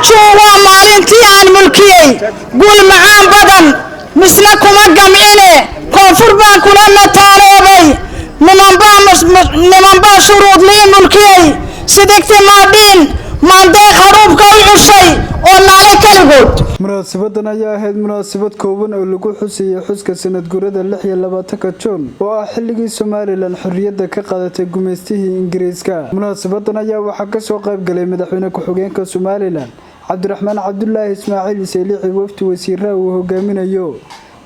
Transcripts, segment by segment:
Juun waa maalintii aan mulkiyey guul macaan badan, misna kuma gamcine, koonfur baan kula mataanoobay. Nimanbaa shuruud lii mulkiyey, sidigti maadhiin maandeeq hadhuubka u cushay oo naalay keligood. Munaasabadan ayaa ahayd munaasabad kooban oo lagu xusayay xuska sanad guurada 26-ka Juun, oo ah xilligii Somaliland xorriyadda ka qaadatay gumaystihii Ingiriiska. Munaasabadan ayaa waxaa kasoo qaybgalay madaxweyne ku-xigeenka Somaliland Cabdiraxmaan Cabdulaahi Ismaaciil Saylici, wafdi wasiiraha uu hogaaminayo,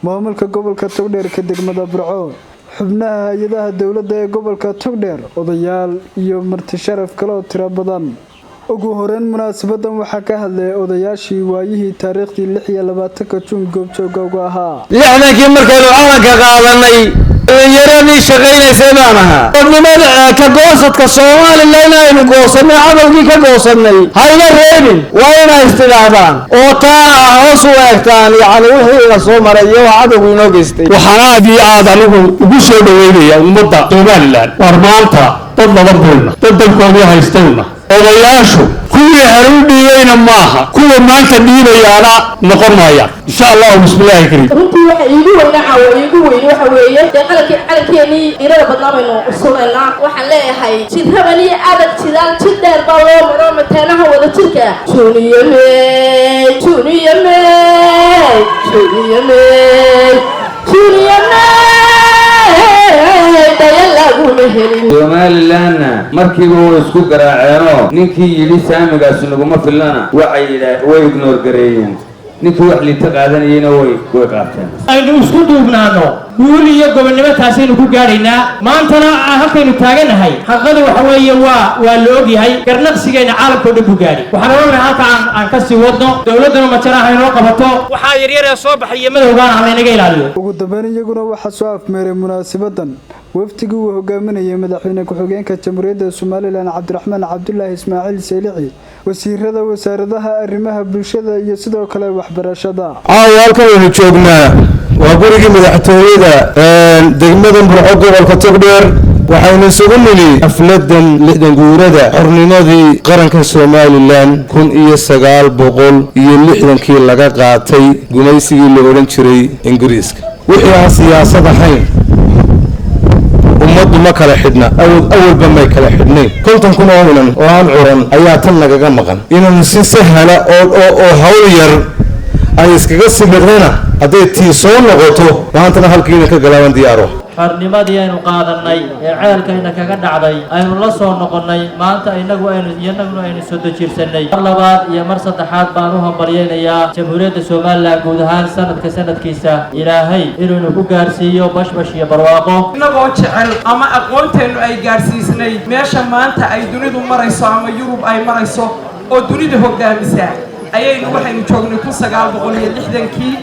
maamulka gobolka Togdheer, ka degmada Burco, xubnaha hay-adaha dowladda ee gobolka Togdheer, odayaal iyo marti sharaf kale oo tiro badan. Ugu horeyn munaasabadan waxaa ka hadlaya odayaashii waayihii taariikhdii 26-ka Juun goobjooga uga ahaa. 60-kii markaynu calanka qaadanay, dhalinyaradii shaqaynaysay baan ahaa. Dadnimada ka goosadka Somaliland aynu goosanay, cadowgii ka goosanay, hayga reebin. Waa inay istidhaahdaan oo taa hoos u eegtaan, yacni wixii ina soo maray iyo wax cadowgu inoo geystay. Waxaan aad iyo aad anigu ugu soo dhaweynaya ummadda Somaliland, war maanta dad badan buyna, dad dalkoodii haystayna. Odayaashu kuwii hore u dhiibayna maaha, kuwa maanta dhiibayaana noqon maayaan, insha Allahu. Bismillaahi kariim. Runtii waxa iigu weyna caawa, iigu weyne waxa weeye dee qalankii, calankeenii qiirada badnaa baynu usunaynaa. Waxaan leeyahay jirraban iyo adag jidaal jid dheer baa loo maro mateenaha wada jirka. Juniyo May, Juniyo May, Juniyo May, Juniyo May, daya laguma helin. Somalilandna markiiba way isku garaaceenoo ninkii yidhi saamigaasi naguma filnana waxay yidhaa way ignore gareeyeen, ninkii wax liita qaadanayeyna way qaateen. Aynu isku duubnaano, guul iyo gobonnimo taasaynu ku gaadhaynaa. Maantana halkaynu taaganahay, xaqiiqadu waxa weeye waa la ogyahay, garnaqsigeenna caalamkao dhan buu gaadhay. Waxaan odhanahay halka aan ka sii wadno, dowladduna majaraha inoo qabato, waxaa yaryar ee soo baxay iyo madowgaana ha laynaga ilaaliyo. Ugu dambeyn iyaguna waxaa soo afmeeray munaasabadan wafdigii uu hogaaminayay madaxweyne ku-xigeenka Jamhuuriyadda Somaliland Cabdiraxmaan Cabdulaahi Ismaaciil Saylici, wasiirada wasaaradaha arrimaha bulshada iyo sidoo kale waxbarashada. Caawa halkan waynu joognaa waa gurigii madaxtooyada degmada Burco, gobolka Togdheer. Waxaynu isugu nimi xafladan 60 guurada xornimadii qaranka Somaliland, 1960-kii laga qaatay gumaysigii la odhan jiray Ingiriiska. Wixii aan siyaasad ahayn ummaddu ma kala xidhna, awalba may kala xidhnayn. 50,000 oo inan oo aan curan ayaa tan nagaga maqan inaynu si sahla oo hawl yar ay iskaga simiqdana. Hadday tii soo noqoto, maantana halkiina ka galaaban diyaaro. Xornimadii aynu qaadanay ee ceelkayna kaga dhacday aynu la soo noqonnay, maanta inagu aynu inaguna aynu soo dajiirsanay. Mar labaad iyo mar saddexaad baan u hambalyaynayaa Jamhuuriyadda Somaliland guud ahaan. Sanadka sanadkiisa Ilaahay inuunu ku gaarsiiyo bashbash iyo barwaaqo. Innagoo jecel ama aqoonteennu ay gaadhsiisnay meesha maanta ay dunidu marayso ama Yurub ay marayso oo dunida hoggaamisa, ayaynu waxaynu joognay 1960-kii.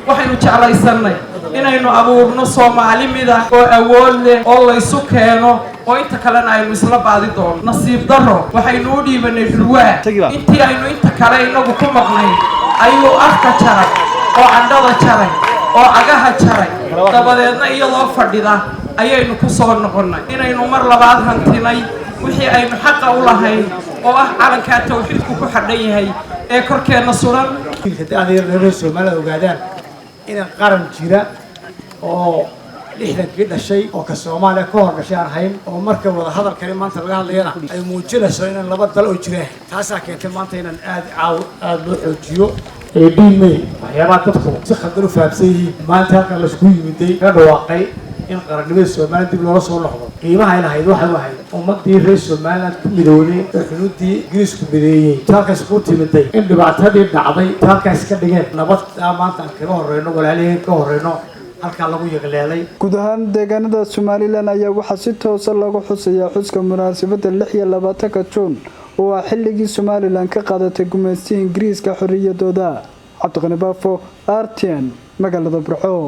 Waxaynu jeclaysannay inaynu abuurno Soomaali mida oo awood leh oo laysu keeno, oo inta kalena aynu isla baadi doono. Nasiib darro, waxaynu u dhiibanay dhurwaa. Intii aynu inta kale inagu ku maqnay ayuu afka jaray oo candhada jaray oo cagaha jaray, dabadeedna iyadoo fadhida ayaynu ku soo noqonnay inaynu mar labaad hantinay wixii aynu xaqa u lahayn, oo ah calankaa tawxiidku ku xadhan yahay ee korkeenna suran. Haddii reer Soomaalida ogaadaan inaan qaran jira oo 60-kii dhashay oo ka Soomaaliya ka hor dhashay aan hayn, oo marka wada hadalkani maanta laga hadlayana ay muujinayso inaan laba dal oo jiraan, taasaa keentay maanta inaan aad caaw aada loo xoojiyo 18 May. Waxyaabaha dadku si khaldan u fahamsan yihiin, maanta halkan laisku yimiday ka dhawaaqay in qarannimada Somaliland dib loola soo noqdo, qiimaha ay lahayd waxay u ahayd ummadii reer Somaliland ku midowday ee xuduuddii Ingiriisku mideeyey halkaas ku timiday, in dhibaatadii dhacday halkaas ka dhigeen nabad maanta aan kaga horeyno, walaaliheen ka horeyno, halkaa lagu yaqleelay. Guud ahaan deegaanada Somaliland ayaa waxaa si toosa looga xusayaa xuska munaasabada 26-ka Juun, oo ah xilligii Somaliland ka qaadatay gumaystihii Ingiriiska xorriyadooda. Cabdiqani Baafo, RTN, magaalada Burco.